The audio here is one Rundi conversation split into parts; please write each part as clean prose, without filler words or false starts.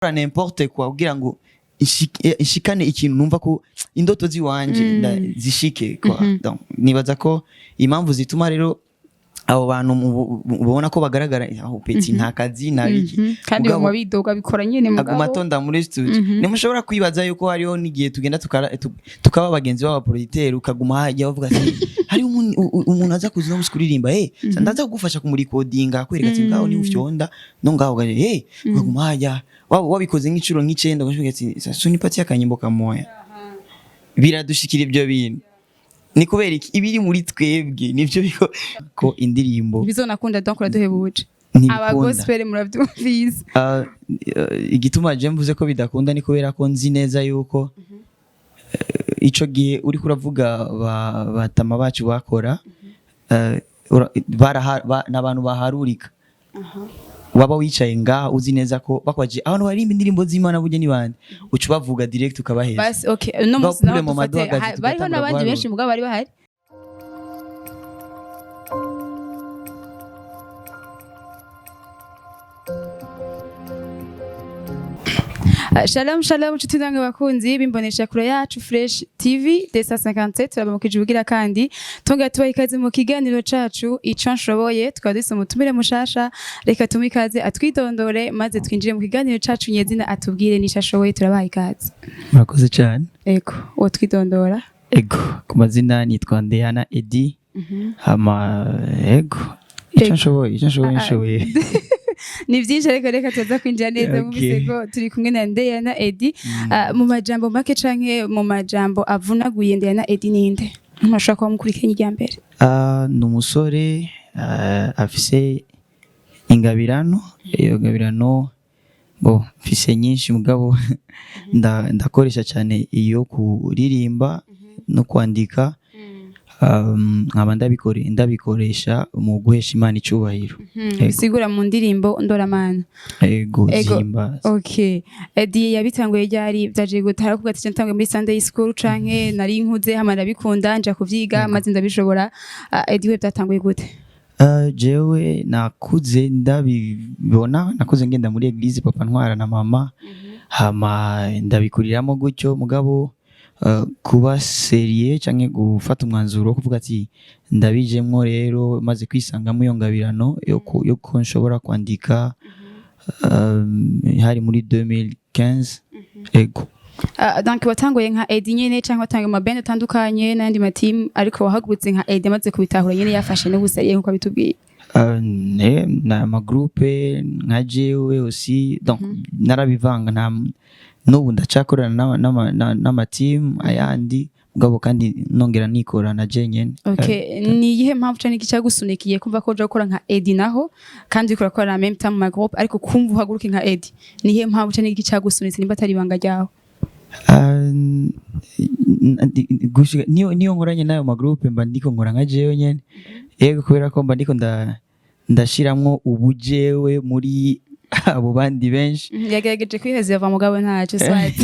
N'importe quoi kugira ngo ishikane ikintu numva ko indoto ziwanje zishike quoi. Donc nibaza ko impamvu zituma rero abo bantu mubona ko bagaragara aho petit nta kazi, nta biki. Kandi Mugabo baguma bidoga, bikora nyene aguma mugabo. atonda muri studio. Ntimushobora kwibaza yuko hariho n'igihe tugenda tukaba bagenzi b'abaproducteur, ukaguma hajya bavuga ati hariho umuntu aza kuza uno munsi kuririmba, ndaza kugufasha kumurikodinga, akwereka ati ngaho niba ufyonda no ngaho ugaje, ukaguma hajya wabikoze nk'inshuro nk'icenda, ugashuka ati sasa unipatie akanyimbo kamoya. Biradushikira ibyo bintu. Ni kubera iki? Ibiri muri twebwe nivyo biko ko indirimbo Bizonakunda, donc uraduhebuje. Ntibikunda. Aba gospel muravyumvise. Igituma je mvuze ko bidakunda ni kubera ko nzi neza yuko ico gihe uriko uravuga batama bacu bakora, n'abantu baharurika. Waba wicaye ngaha uzi neza ko bakwaje abantu baririmba indirimbo z'Imana burya ni bande, uca ubavuga direct ukabaheza. Basi okay, uno Ngaho munsi naho kure mu dufate maduhagaze bariho tugatangura n'abandi guharura. benshi mugabo bari bahari. Shalom shalom nshuti namwe bakunzi bimbonesha kure yacu Fresh TV Desa 57, turabamukije ubugira kandi tongera tubaha ikaze mu kiganiro cacu Ico Nshoboye. Tukaba dufise umutumire mushasha, reka tumuhe ikaze atwidondore maze twinjire mu kiganiro cacu nyezina, atubwire n'ico ashoboye. Turabaha ikaze. Murakoze cyane. Ego, uwo twidondora. Ego, ku mazina nitwa Ndeyana Edi. Hama ego, ico Ego. nshoboye, ico nshoboye nshoboye Ni byinshi, ariko reka tuza kwinjira neza mu bisego. Turi kumwe na Ndeyana Edi. Mu majambo make canke mu majambo avunaguye, Ndeyana Edi ninde? Ntashobora kuba mukurikiranye irya mbere. Ni umusore afise ingabirano. Iyo ngabirano bo mfise nyinshi, mugabo ndakoresha cyane iyo kuririmba no kwandika, nkaba ndabikoresha mu guhesha Imana icubahiro. Ego. Bisigura mu ndirimbo ndoramana. Ego. Ego. Zihimbaza. Okay, Edi yabitanguye ryari? Vyaje gute? Harakuvuga ati natanguye muri Sunday school canke nari nkuze hama ndabikunda nja kuvyiga maze ndabishobora. Edi we byatanguye gute? Jewe nakuze ndabibona, nakuze ngenda muri église, papa ntwara na mama, hama ndabikuriramo gutyo. Mugabo kuba sérieux canke gufata umwanzuro wo kuvuga ati ndabijemwo rero, maze kwisangamo iyo ngabirano yo ko nshobora kwandika, hari muri 2015, ego. Donc watanguye nka Edi nyene canke watanguye mu maband atandukanye n'ayandi ma team, ariko wahagurutse nka Edi amaze kubitahura nyene, yafashe n'ubusérieux nkuko abitubwiye? Na amagroupe nka jewe aussi, donc narabivanga. Nta n'ubu ndacakorana n'amatimu ayandi, mugabo kandi nongera nikora na je nyene. Okay, ni iyihe mpamvu canke iki cyagusunikiye kumva ko uja gukora nka Edi naho kandi uriko urakora en même temps mu magroupe, ariko kumva uhaguruke nka Edi? Ni iyihe mpamvu canke iki cyagusunitse, nimba atari ibanga ryawe? Niyo nkoranye n'ayo magroupe mba ndiko nkora nka jewe nyene, yego, kubera ko mba ndiko ndashiramwo ubujewe muri abo bandi benshi. Yagerageje kwiheza mugabo ntacyo swat.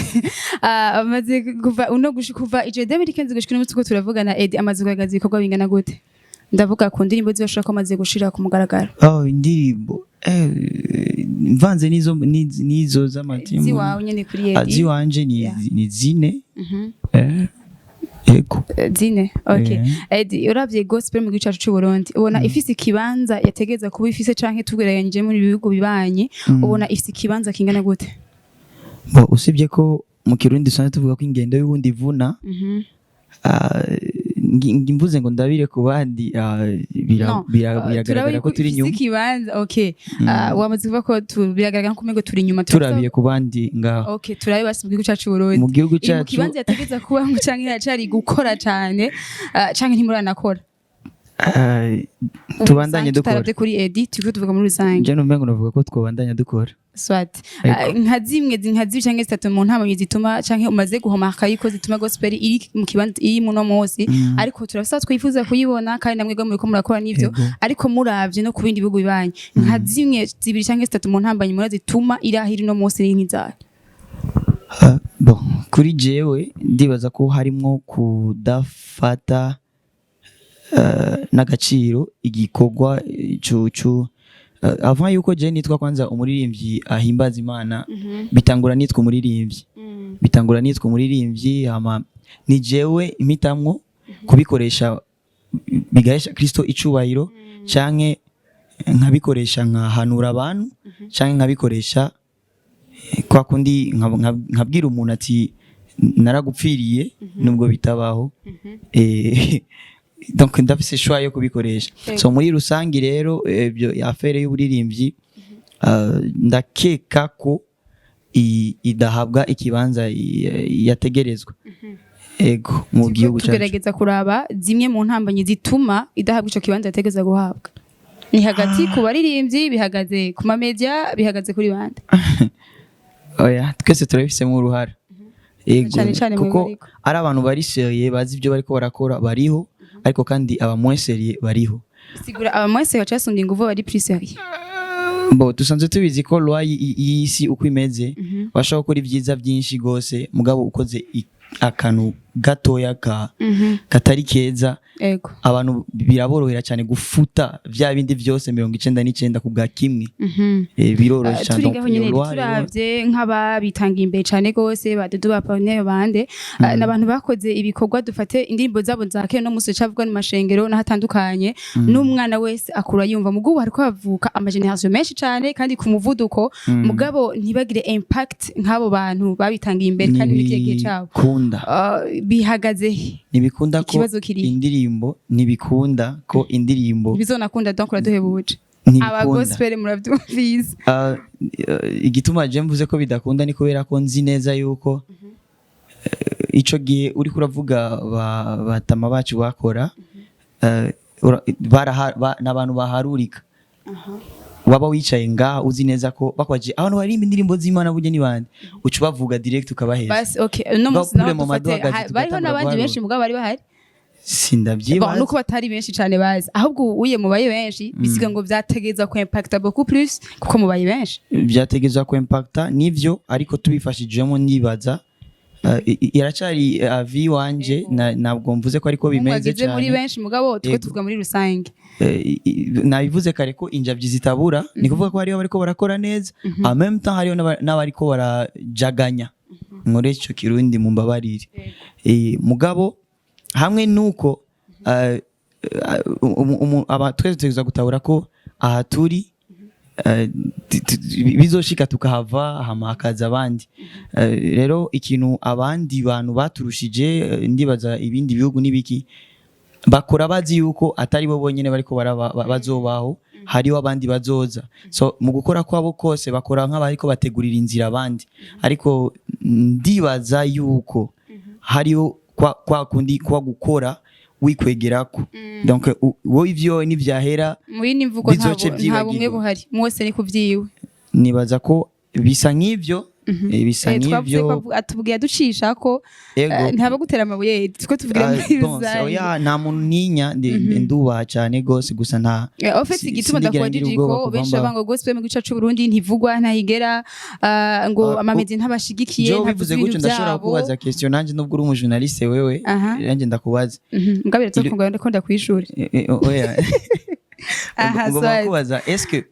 Amaze kuva uno kuva ico 2015 gushika uno munsi uko turavugana, Edi amaze kugaragaza ibikorwa bingana gute? Ndavuga ku ndirimbo ziwe ashobora ko amaze gushira ku mugaragaro. Oh, indirimbo mvanze nizo z'amatimu Ziwawe nyene kuri Edi. Ziwanje ni ni zine. Ego. Zine, okay. Edi, uravye gospel mu gihugu cacu c'u Burundi, ubona ifise ikibanza yategeza kuba ifise, canke tugereranyije muri bihugu bibanye, ubona ifise ikibanza kingana gute? Bo, usibye ko mu Kirundi dusanzwe tuvuga ko ingendo y'ubundi ivuna, mvuze ngo ndabire ku bandi, No, biragaragara ko turi ifise inyuma. ikibanza, okay. Wamaze kuvuga ko biragaragara ko umengo turi inyuma. Turabiye ku bandi ngaho. Okay, turabe basi mu gihugu cacu Burundi. Mu gihugu Iri mu cacu kibanza yategeza kuba canke iracari gukora cane, canke ntimuranakora? Tubandanye dukora. Tutaravye kuri Edi, turiko tuvuga muri rusange. Je numva ngo navuga ko twobandanya dukora. Swat. Ego. Nka zimwe nka zibiri canke zitatu mu ntamanyi zituma canke umaze guhomaka yuko zituma gospel iri mu kibanza iri muno munsi, ariko turafise aho twifuza kuyibona kandi namwe muriko murakora n'ivyo. Ego. Ariko muravye no ku bindi bihugu bibanyi, nka zimwe zibiri canke zitatu mu ntambanyi mura zituma iri aho iri no munsi ni nk'izahe? Bon, kuri jewe ndibaza ko harimwo kudafata n'agaciro igikorwa Avant yuko je nitwa kwanza umuririmbyi ahimbaza Imana, bitangura nitwa umuririmbyi, bitangura nitwa umuririmbyi. Hama ni jewe impitamwo kubikoresha bigahesha Kristo icubahiro, canke nkabikoresha nkahanura abantu, canke nkabikoresha kwa kundi nkabwira umuntu ati naragupfiriye, nubwo bitabaho. Donc ndafise choix yo kubikoresha. So muri rusangi rero, ibyo affaire y'uburirimbyi, ndakeka ko idahabwa ikibanza yategerezwa, ego, mu gihugu cyacu. Tugerageza kuraba zimwe mu ntambanyi zituma idahabwa ico kibanza yategeza guhabwa. Ni hagati ku baririmbyi, bihagaze ku mamedia, bihagaze kuri bande? Oya, twese turabifisemo uruhara. Ego, Cane cane mwebwe kuko ariko. ari abantu bari sérieux, bazi ibyo bariko barakora, bariho, ariko kandi aba moins sérieux bariho. Sigura aba moins sérieux bacasumba inguvu bari plus sérieux. Bo dusanzwe tubizi ko loi y'isi uko imeze, bashobora gukora ibyiza byinshi gose, mugabo ukoze akantu gatoya ka katari keza, abantu biraborohera cyane gufuta vya bindi byose 99 ku bwa kimwe. Biroroshye cyane. Turi Donc, ngaho iyo nyene, loi rero- turavye nk'ababitangiye imbere cane gose, ba Dudu, ba Pioneer, bande, n'abantu bakoze ibikorwa, dufate indirimbo zabo za kera, no musi cavugwa mu mashengero n'ahatandukanye, n'umwana wese akura yumva. Mugabo hariko havuka ama génération menshi cane kandi ku muvuduko, mugabo ntibagire impact nk'abo bantu babitangiye imbere kandi muri kihe gihe cabo. Ntibikunda. Bihagaze he? Ntibikunda ko Ikibazo kiri he? indirimbo, ntibikunda ko indirimbo Bizonakunda, donc uraduhebuje. Ntibikunda. Aba gospel muravyumvise. Igituma je mvuze ko bidakunda ni kubera ko nzi neza yuko ico gihe uriko uravuga batama bacu bakora, n'abantu baharurika. Waba wicaye ngaha uzi neza ko bakwaje abantu baririmba indirimbo z'Imana burya ni bande, uca ubavuga direct ukabaheza. Basi okay, no Ba musi naho pour le moment dufate duhagaze bariho tugatangura n'abandi guharura. benshi mugabo bari bahari. Sindavyibaza. Bon, nuko batari benshi cane bazi, ahubwo uye mubaye benshi, bisiga ngo vyategeza ku impacta beaucoup plus kuko mubaye benshi. Byategerezwa ku impacta nivyo, ariko tubifashijwemo, nibaza iracari avis wanje, ntabwo mvuze ko ariko bimeze Mwagize muri cyane. benshi, mugabo twe Yego. tuvuga muri rusange. Nabivuze kare ko injavyi zitabura, ni kuvuga ko hariho bariko barakora neza, en même temps hariho n'abariko barajaganya muri ico Kirundi, mumbabarire. Mugabo hamwe nuko twese tuza gutahura ko aha turi bizoshika tukahava, hama hakaza abandi. Rero ikintu abandi bantu baturushije, ndibaza ibindi bihugu n'ibiki, bakora bazi yuko atari bo bonyene bariko bazobaho, hariho abandi bazoza. So mu gukora kwabo kose bakora nk'abariko bategurira inzira abandi, ariko ndibaza yuko hariho kwa kundi kwa gukora wikwegerako. Donc wowe ivyo nivyahera Muri ni mvugo nta bizoce nta bumwe vyibagirwa. buhari, mwose ni kuvyiwe. Nibaza ko bisa nk'ivyo, bisa Twavuze ko nk'ivyo. atubwiye aducisha ko Ego. Ntaba gutera amabuye, two tuvugira Ah, muri bon, rusange. oya, nta muntu ntinya, ndubaha cyane gose, gusa nta En fait, igituma sindigera ngira ndakubajije ubwoba ko kuva benshi mbaho. bavuga ngo gospel mu gice c'u Burundi ntivugwa, ntahigera, ngo Ah, amamedi ntabashigikiye, Jewe ntavuze bivuze ibintu gutyo, ndashobora vyabo. kubaza question nanje, nubwo uri umujournaliste wewe, nanjye ndakubaza. Mugabo biratokungwa ndakunda kwishuri. Oya. Aha, Ngomba soit. kubaza, est-ce que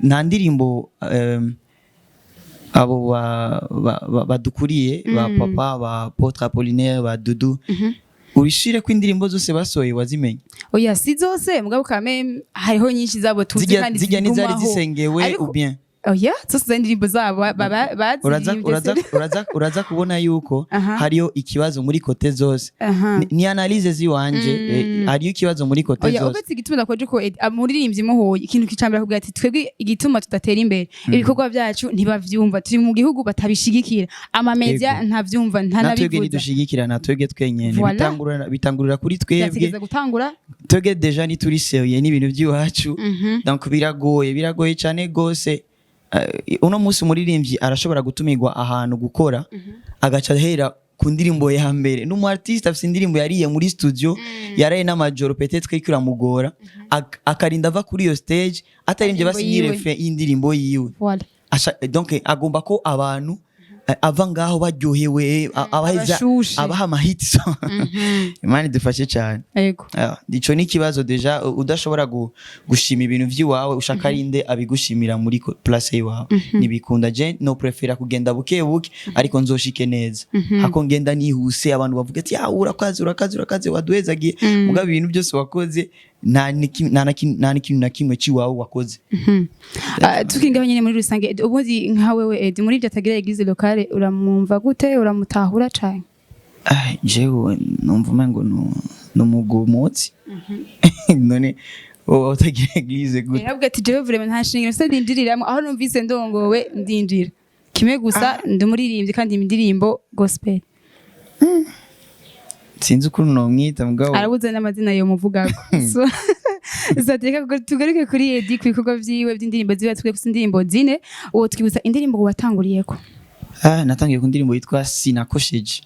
nta ndirimbo abo badukuriye, ba papa, ba Apôtre Apollinaire, ba Dudu, urishire ko indirimbo zose basohoye wazimenye? Oya, si zose, mugabo quand hariho nyinshi zabo tuzi kandi Zijya n'izari zigumaho. zisengewe Ariko- ou bien? Oya, zose zari indirimbo zabo Uraza baziririmbye. uraza kubona yuko hariyo ikibazo muri côté zose. Ni analyse ziwanje, hariyo ikibazo muri côté Oya, zose. ubetse igituma ndakoje ko umuririmbyi muhuye, ikintu kicambere akubwira ati twebwe igituma tudatera imbere, ibikorwa byacu ntibavyumva, turi mu gihugu batabishigikira, amamedia ntavyumva, Natwebwe ntanabivuza. ntidushigikira, natwebwe twenyene. Voilà. Bitangurira kuri twebwe. Byategeza gutangura. Twebwe déjà ntituri sérieux n'ibintu by'iwacu. Donc biragoye, biragoye cyane gose. Uno munsi umuririmbyi arashobora gutumirwa ahantu gukora, agaca ahera ku ndirimbo ya mbere. N'umu artiste afise indirimbo yariye muri studio, yaraye n'amajoro, peut-être ko iramugora, akarinda ava kuri iyo stage ataririmbye Indirimbo basi yiwe. refrain y'indirimbo yiwe. Voilà. Donc agomba ko abantu ava ngaho baryohewe, abaheza Abashushe. abaha amahit song. Imana idufashe cyane. Ah, ico ni ikibazo déjà udashobora gushima ibintu vy'iwawe, ushaka arinde abigushimira muri place y'iwawe, ntibikunda. Je no préféra kugenda buke buke, ariko nzoshike neza, hako ngenda nihuse, abantu bavuga ati: "Ah, urakaze, urakaze, urakaze, waduhezagiye," mugabo ibintu byose wakoze nta n'ikintu na kimwe c'iwawe wakoze. Ah, tukingaho nyene muri rusange, ubundi nka wewe Edi, muri ibyo atagira église locale, uramwumva gute? Uramutahura cane? Ah, jewe numva umengo ni umugumutsi. None wowe utagira église gute? Yaravuga ati: "Jewe vraiment nta shingiro se ndinjiriramwo, aho numvise ndongowe ndinjira. Kimwe gusa, ndi umuririmbyi kandi indirimbo gospel." Sinzi ukuntu nomwita, mugabo Arabuze n'amazina yo muvugako. So reka tugaruke kuri Edi, ku bikorwa vyiwe by'indirimbo ziwe. Twe gusa indirimbo zine, uwo twibutsa indirimbo watanguriyeko? Ah, natangiye ku ndirimbo yitwa "Sinakosheje".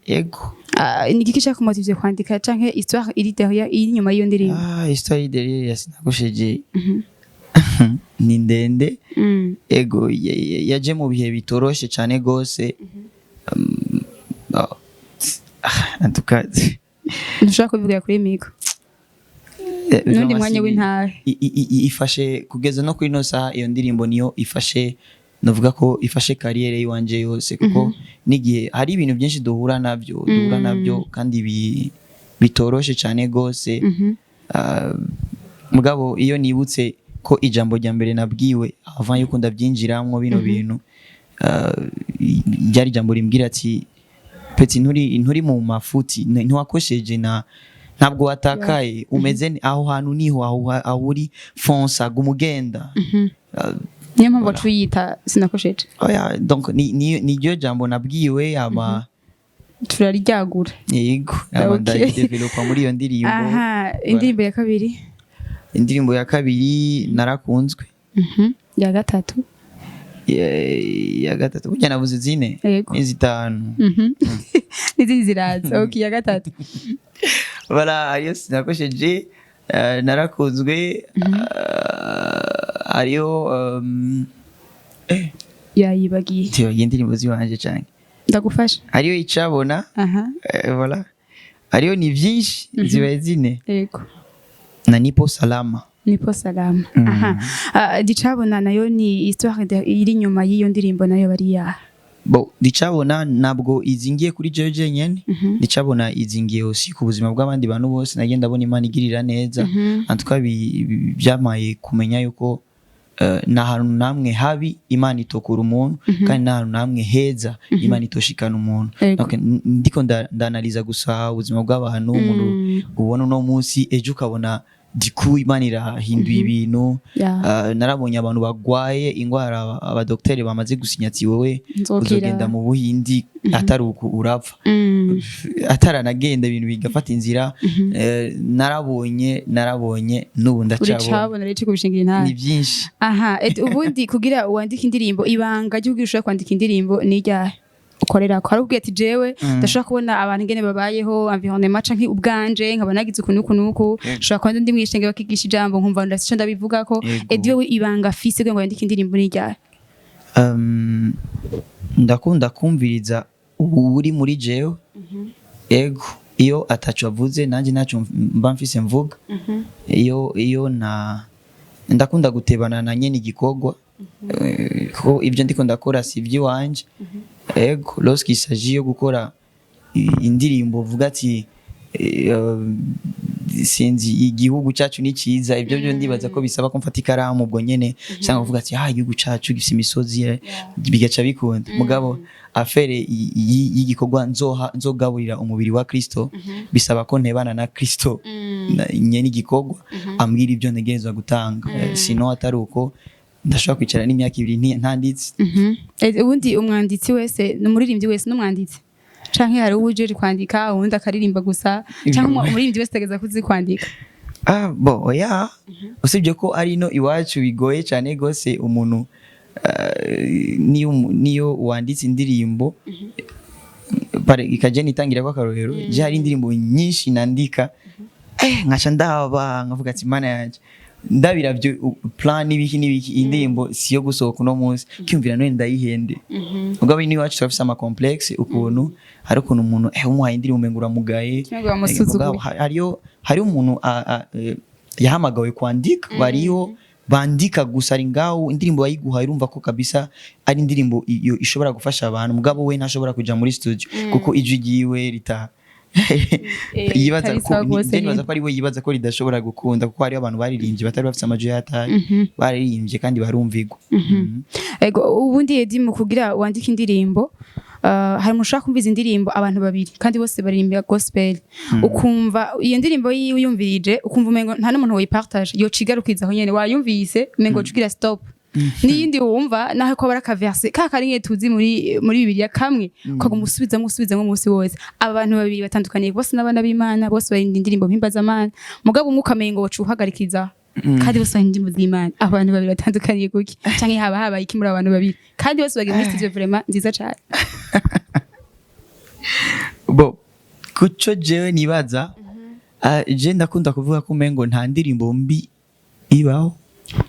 Yego. Ah, ni igiki cyakumotivye kwandika, canke histoire iri derrière, iri inyuma y'iyo ndirimbo? Ah, histoire iri derrière ya "Sinakosheje" ni ndende. Ego, yaje mu bihe bitoroshe cyane gose. Oh, ah, en tout cas Ntushobora kubivugira kuri micro n'undi mwanya w'intahe. Ifashe kugeza no kuri ino saha. Iyo ndirimbo niyo ifashe, novuga ko ifashe carrière yiwanje yose, kuko n'igihe hari ibintu byinshi duhura nabyo kandi bitoroshe cyane gose. Ah, mugabo iyo nibutse ko ijambo rya mbere nabwiwe avant yuko ndabyinjiramwo bino bintu, ryari ijambo rimbwira ati: "Petit, nturi mu mafuti, ntiwakosheje na ntabwo watakaye, umeze aho hantu niho aho uri, fonça, guma ugenda." Niyo mpamvu wacu uyita "Sinakosheje"? Oya, donc ni iryo jambo nabwiwe ama Turaryagura. Yego, ama ndayidevelopa muri iyo ndirimbo. Aha, indirimbo ya kabiri? Indirimbo ya kabiri "Narakunzwe". Ya gatatu? Ya gatatu, burya nabuze zine. Yego. Ni zitanu. N'izindi ziraza. Okay, ya gatatu? Voilà, hariyo "Sinakosheje", "Narakunzwe", hariyo Yayibagiye. Tibagiye indirimbo ziwanje cyane. Ndagufasha. Hariyo "Icabona". Voilà, hariyo "Ni byinshi", zibaye zine. Na "Nipo Salama". "Nipo Salama". Aha. Ah, "Dicabona" nayo ni histoire iri inyuma y'iyo ndirimbo nayo bari yaha? Bo, "Ndicabona" ntabwo izingiye kuri jewe jenyene. "Ndicabona" izingiye aussi ku buzima bw'abandi bantu bose. Nagiye ndabona Imana igirira neza. En tout cas, byamaye kumenya yuko nta hantu namwe habi Imana itokura umuntu, kandi nta hantu namwe heza Imana itoshikana umuntu. Donc, ndiko ndanaliza gusa ubuzima bw'abantu. Umuntu ubona uno munsi, ejo ukabona diku Imana irahinduye ibintu. Narabonye abantu bagwaye ingwara, abadokteri bamaze gusinya ati: "Wowe Nzokira. uzogenda mu Buhindi, atari uku urapfa." Ataranagenda, ibintu bigafata inzira. Narabonye n'ubu ndacabona. Uricabona rero kubishingira intare. Ni byinshi. Aha, ubundi kugira wandike indirimbo, ibanga ryo kugira ushobore kwandika indirimbo ni iryahe ukorera ko? Hari ubwiye ati: "Jewe ndashobora kubona abantu ingene babayeho, environnement, canke ubwanje nkaba nagize uku nuku nuku, nshobora kuba ndi mwishenge bakigisha ijambo nkumva ndasico ndabivugako." Edi wewe, ibanga afise kugira ngo yandike indirimbo ni iryahe? Ndakunda kumviriza ubu uri muri jewe. Ego, iyo ataco avuze, nanjye ntaco mba mfise mvuga. Iyo na ndakunda gutebana na nyene igikorwa, ko ibyo ndiko ndakora si iby'iwanje. Ego, lorsqu'il s'agit yo gukora indirimbo vuga ati sinzi, igihugu cyacu ni cyiza, ibyo byo ndibaza ko bisaba ko mfata ikaramu ubwo nyene, cyangwa kuvuga ati: "Ah, igihugu cyacu gifite imisozi", bigaca bikunda. Mugabo affaire y'igikorwa nzoha nzogaburira umubiri wa Kristo bisaba ko ntebana na Kristo, nyene igikorwa, ambwira ibyo ntegerezwa gutanga. Sinon atari uko, ndashobora kwicara n'imyaka 2 ntanditse. Ubundi umwanditsi wese ni umuririmbyi wese n'umwanditsi, canke hari uwujeje kwandika, uwundi akaririmba gusa, canke umuririmbyi wese ategeza kuzi kwandika? Ah, bo, oya, usibye ko ari no iwacu bigoye cyane gose. Umuntu niyo wanditse indirimbo pare ikaje nitangira ko akarorero, je hari indirimbo nyinshi nandika, nkaca ndaba nkavuga ati: "Mana yanje, Ndabiravye plan n'ibiki n'ibiki, indirimbo si yo gusohoka uno munsi, kwiyumvira none ndayihende. Mugabo n'iwacu turafise ama complexe, ukuntu hari ukuntu umuntu umuhaye indirimbo umengo uramugaye. Umengo wamusuzuguye. Mugabo hariyo umuntu yahamagawe kwandika, bariyo bandika gusa, ari ngaho indirimbo bayiguhaye urumva ko kabisa ari indirimbo iyo ishobora gufasha abantu, mugabo we ntashobora kuja muri studio kuko ijwi ryiwe rita yibaza Ritari ko sawa rwose njye nibaza nyene. ko ari we yibaza ko ridashobora gukunda, kuko hariho abantu baririmbye batari bafise amajwi yataye, baririmbye kandi barumvigwa. Ego, ubundi Edi, mu kugira wandike indirimbo, hari umuntu ushobora kumva izi ndirimbo abantu babiri kandi bose baririmba gospel, ukumva iyo ndirimbo yiwe uyumvirije ukumva umengo nta n'umuntu woyipartage, yocigarukiza aho nyene wayumvise, umengo ucugira stop. N'iyindi wumva naho ko bara akaverse ka kari nyene tuzi muri Bibiliya kamwe, ukaguma usubizamwo usubizamwo umunsi wose. Aba bantu babiri batandukaniye, bose n'abana b'Imana, bose baririmba indirimbo mpimbazamana, mugabo umwe ukamengo woca uhagarikiza, kandi bose baririmba indirimbo z'Imana. Abantu babiri batandukaniye kuki? Canke haba habaye iki muri abo bantu babiri kandi bose bagiye muri studio vraiment nziza cane? Bo kuco jewe nibaza, je ndakunda kuvuga ko umengo nta ndirimbo mbi ibaho.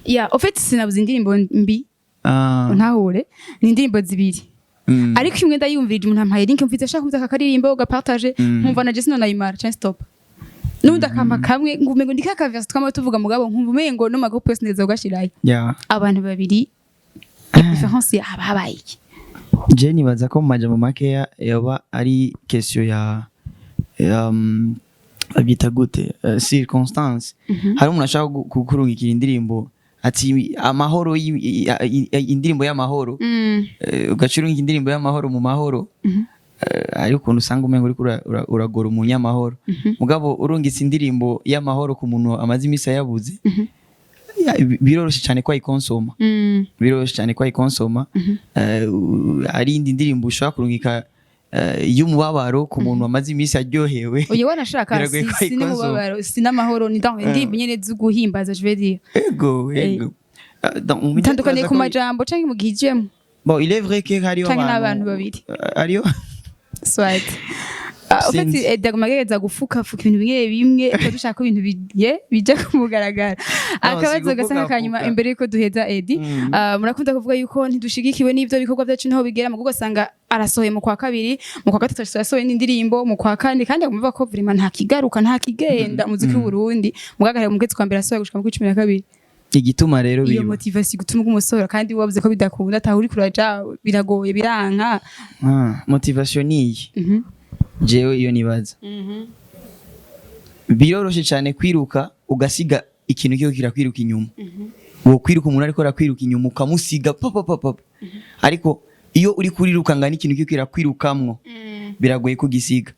Ya, en fait sinabuze indirimbo mbi. Ntahure ni indirimbo zibiri, ariko imwe ndayumvirije, umuntu ampaye link, mvise ashaka kumva aka karirimbo ugapartage, nkumva na je sinonayimara canke stop, n'undi akampa kamwe ngo umengo ndi kaka verse twama tuvuga, mugabo nkumva umengo no magroupe yose neza ugashirayo. Abantu babiri, différence haba habaye iki? Je nibaza ko mu majambo makeya yoba ari question ya babyita gute, circonstance. Hari umuntu ashaka kukurungikira indirimbo ati amahoro, indirimbo y'amahoro, ugaca urungika indirimbo y'amahoro mu mahoro. Hari ukuntu usanga umengo uriko uragora umunyamahoro, mugabo urungitse indirimbo y'amahoro ku muntu amaze iminsi ayabuze, ya, biroroshye cyane ko ayikonsoma. Biroroshye cyane ko ayikonsoma. Hari indi ndirimbo ushobora kurungika y'umubabaro ku muntu amaze iminsi aryohewe. Oya, wanashaka Biragoye si, ko si ayikonsoma. n'umubabaro, si n'amahoro, ni donc indirimbo nyene zo guhimbaza, je veux dire. Ego. Donc, mu Bitandukaniye nibaza ku majambo canke mu gihe ijemo? Bon, il est vrai que hariho Canke n'abantu babiri. Hariho Soit. Ah, en fait, Sinzi. Daguma agerageza gufukafuka ibintu bimwe bimwe ko dushaka ko ibintu biye bija kumugaragara. Akabazo si gasa nk'akanyuma gufukafuka. imbere yuko duheza, Edi. Ah, murakunda kuvuga yuko ntidushigikiwe n'ivyo bikorwa byacu niho bigera, mu ugasanga arasohoye mu kwa kabiri, mu kwa gatatu arasohoye n'indirimbo, mu kwa kane, kandi aguma ko vraiment nta kigaruka, nta kigenda umuziki w'u Burundi, mugagarira mu kwezi kwa mbere asohoye gushika mu 12. Igituma rero Iyo biba motivation gutuma umusoro kandi wavuze ko bidakunda, ataho uri kuraja biragoye, biranka. Ah, motivation ni iyi. Jewe iyo nibaza, biroroshe cyane kwiruka ugasiga ikintu kiyo kirakwiruka inyuma. Wo kwiruka, umuntu ariko arakwiruka inyuma ukamusiga papa papa papa. Ariko iyo uri kuriruka ngana ikintu kiyo kirakwirukamwo, biragoye kugisiga.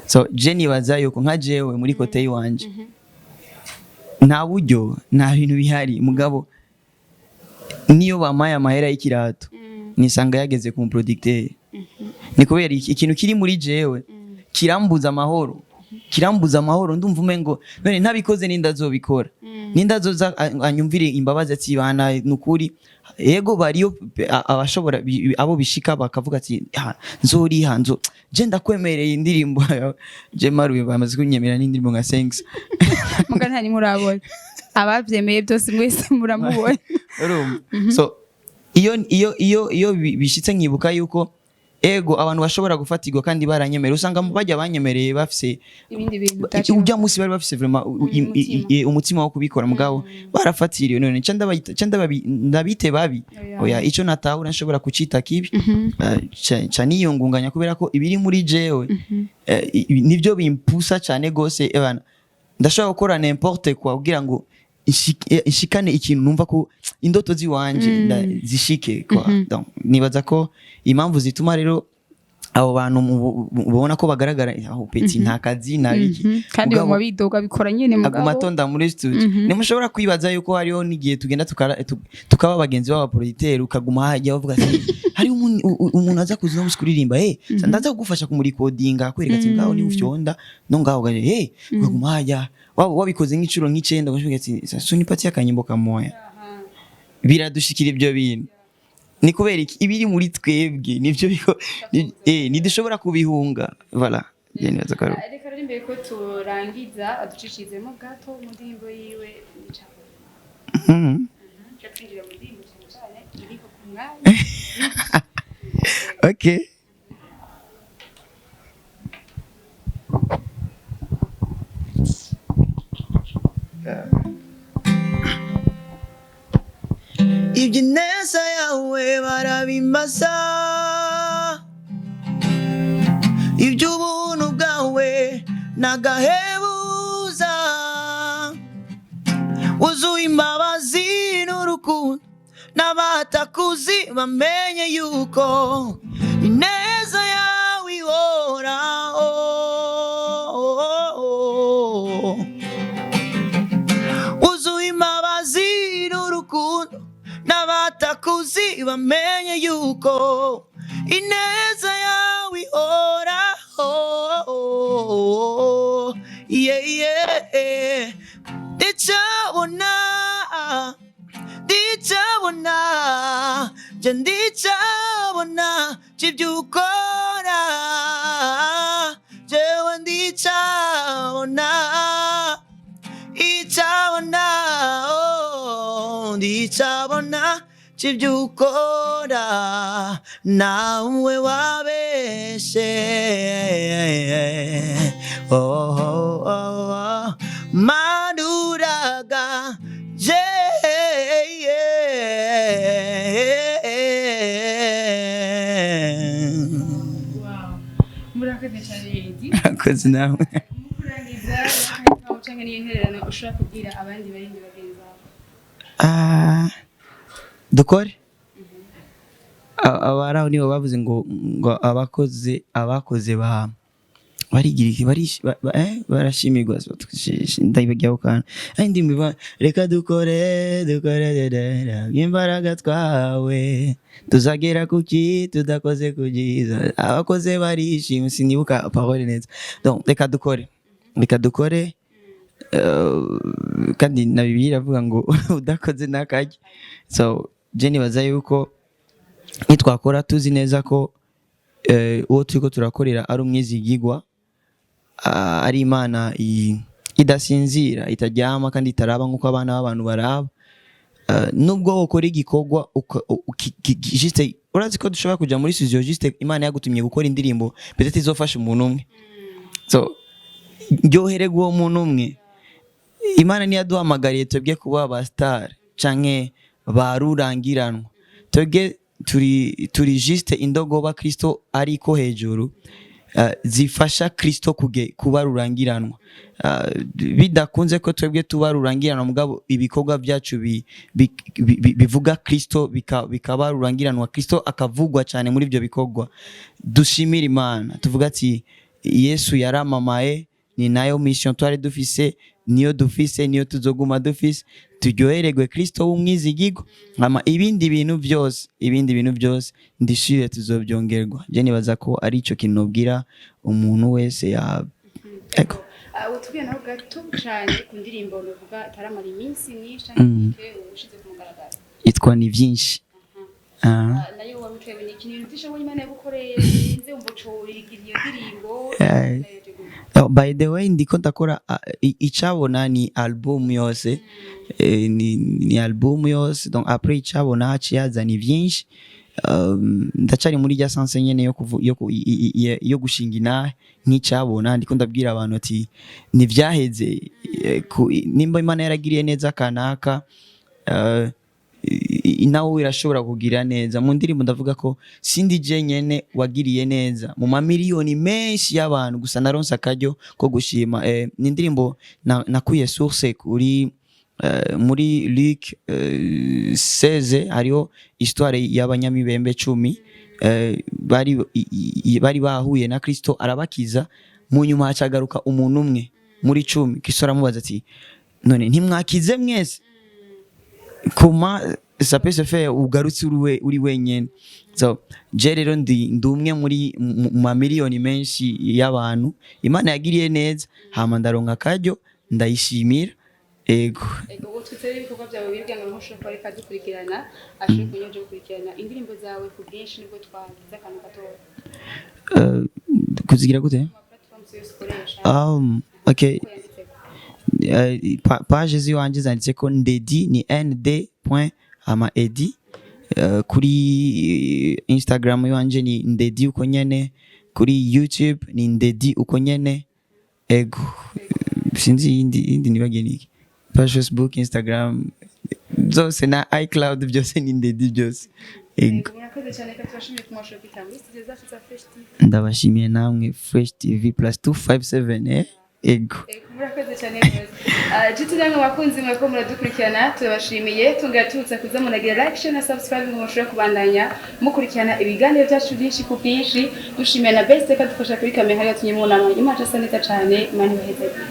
So je nibaza yuko nka jewe muri côté yiwanje nta buryo, nta bintu bihari, mugabo niyo bampaye amahera y'ikirato nisanga yageze ku producteur. Ni kubera iki? Ikintu kiri muri jewe kirambuza amahoro, kirambuza amahoro. Ndumva umengo none ntabikoze ninda azobikora, ninda azoza anyumvire imbabazi ati bana nukuri. Yego, bariyo abashobora abo bishika bakavuga ati: "Ah, nzoriha nzo je ndakwemereye indirimbo yawe." Je maruye bamaze kunyemera n'indirimbo nka thanks. Muga nta nimwe urabona abavyemeye byose, mwese muramubona. Urumva, so iyo bishitse nkibuka yuko ego abantu bashobora gufatirwa kandi baranyemera, usanga bajya banyemereye bafise ibindi bintu ujya munsi bari bafise vraiment Umutima. umutima wo kubikora, mugabo barafatiriwe. None nca ndabite babi? Oya. Oya, ico natahura nshobora kucita kibi. Ca niyungunganya kubera ko ibiri muri jewe nivyo bimpusa cane gose. Ebana, ndashobora gukora n'importe quoi kugira ngo nshikane ikintu numva ko indoto ziwanje zishike quoi. Donc nibaza ko impamvu zituma rero abo bantu mubona ko bagaragara aho petit nta kazi nta biki, Kandi mugabo baguma bidoga bikora nyene, aguma mugabo atonda muri studio. Ntimushobora kwibaza yuko hariho n'igihe tugenda tukaba bagenzi b'abaproducteur, ukaguma hajya bavuga ati hariho umuntu aza kuza uno munsi kuririmba, ndaza kugufasha kumurikodinga, kwereka ati ngaho niba ufyonda no ngaho ugaje, ukaguma hajya wabikoze nk'inshuro nk'icenda, ugashuka ati sunipatie akanyimbo kamoya. Biradushikira ibyo bintu. Ni kubera iki? Ibiri muri twebwe nivyo ntidushobora kubihunga. Voilà. Je nibaza ko ari Reka rero imbere ko turangiza aducishizemo gato mu ndirimbo yiwe. Cyo twinjira mu ndirimbo cyane cyane iriho ku mwanya. Okay. Ibyo ineza yawe barabimbaza, iby'ubuntu bwawe nagahebuza, wuzuye imbabazi n'urukundo, n'abatakuzi bamenye yuko ineza yawe ihoraho. Wuzuye imbabazi n'urukundo, n'abatakuzi bamenye yuko ineza yawe ihoraho. Yeah, yeah. Ndicabona, ndicabona, je ndicabona c'ibyo ukora, jewe ndicabona, icabona, oh, ndicabona c'ibyo ukora, nawe wabeshe, oh, oh, oh, oh. Manuraga je. Murakoze cyane, Edi. Akoze nawe. Mu kurangiza, cyangwa n'intererano ushobora kubwira abandi barindi bagenzi bawe? Ah, dukore. Abari aho nibo bavuze ngo abakoze ba barigira iki, barashimirwa. Ndayibagiyeho kandi ari indirimbo iva reka dukore, dukore imbaraga twawe tuzagera kuki tudakoze kugiza abakoze barishima. Sinibuka parole neza. Donc reka dukore, reka dukore. Kandi na Bibiliya iravuga ngo udakoze ntakarye. So je nibaza yuko nitwakora tuzi neza ko uwo turiko turakorera ari umwizigigwa, ari Imana idasinzira, itaryama kandi itaraba nk'uko abana b'abantu baraba. Nubwo wokora igikorwa juste, urazi ko dushobora kuja muri studio, juste Imana yagutumye gukora indirimbo peut-être izofasha umuntu umwe, so ryohererwa uwo muntu umwe. Imana ntiyaduhamagariye twebwe kuba aba star canke ba rurangiranwa. Twebwe turi juste indogoba Kristo ariko hejuru, zifasha Kristo kuba rurangiranwa. Bidakunze ko twebwe tuba rurangiranwa, mugabo ibikorwa byacu bivuga Kristo, bikaba rurangiranwa, Kristo akavugwa cyane muri ibyo bikorwa. Dushimira Imana, tuvuga ati Yesu yaramamaye. Ni nayo mission twari dufise, niyo dufise, niyo tuzoguma dufise. Turyohererwe Kristo w'umwizigirwa, hama ibindi bintu byose ndishire tuzobyongerwa. Je nibaza ko ari ico kintu nobwira umuntu wese ya ego. Utubwiye naho gato cyane ku ndirimbo nuvuga itaramara iminsi myinshi canke ushize ku mugaragaro. Itwa Ni Byinshi. Nayo warutewe ni ikintu byinshi abonye Imana yagukoreye birenze umuco urigira iyo ndirimbo? Oh, by the way, ndiko ndakora icabona ni album yose. Ni album yose. Donc après icabona haciye haza Ni Byinshi. Ndacari muri rya sens nyene yo kuvu, yo, ku- i- i- i- yo gushinga inahe nk'icabona. Ndiko ndabwira abantu ati ntivyaheze. Nimba Imana yaragiriye neza kanaka, nawe irashobora kugira neza. Mu ndirimbo ndavuga ko sindi je nyene wagiriye neza mu mamiliyoni menshi y'abantu, gusa naronse akaryo ko gushima. Ni indirimbo nakuye source kuri muri Luc 16. Hariho histoire y'abanyamibembe 10, bari bahuye na Kristo arabakiza. Mu nyuma hacagaruka umuntu umwe muri 10. Kristo aramubaza ati: "None ntimwakize mwese? Comment ça peut se faire ugarutse uri wenyene?" So je rero ndi umwe muri mu mamiliyoni menshi y'abantu Imana yagiriye neza, hama ndaronka akaryo ndayishimira. Ego. Ego, ubu twiteze ibikorwa byawe bigira ngo ntushobora kuba reka dukurikirana, ashobora kunyoje gukurikirana indirimbo zawe ku bwinshi nibwo twagize akantu gatoya. Kuzigira gute? Ama platforms yose ukoresha. Okay. Uko yanditseko. Page ziwanje zanditse ko Ndedi, ni nd point ama edi. Kuri Instagram iwanje ni Ndedi uko nyene, kuri YouTube ni Ndedi uko nyene. Ego, sinzi iyindi nibagiye niki. Page Facebook, Instagram zose na iCloud, byose ni Ndedi byose. Ego. Murakoze cyane, ko tubashimiye ku mwashoboye kwitaba muri studio zacu za Fresh TV. Ndabashimiye namwe, Fresh TV plus 257, eh? Ego. Murakoze cyane rwose. Nshuti namwe bakunzi mwe ko muradukurikirana, turabashimiye, tungera tubutsa kuza munagira like, share na subscribe ngo mushobore kubandanya mukurikirana ibiganiro byacu byinshi ku bwinshi. Dushimiye na Best kadufasha kuri kamera, yatumye mubona imaje asa neza cyane. Imana ibahezagire.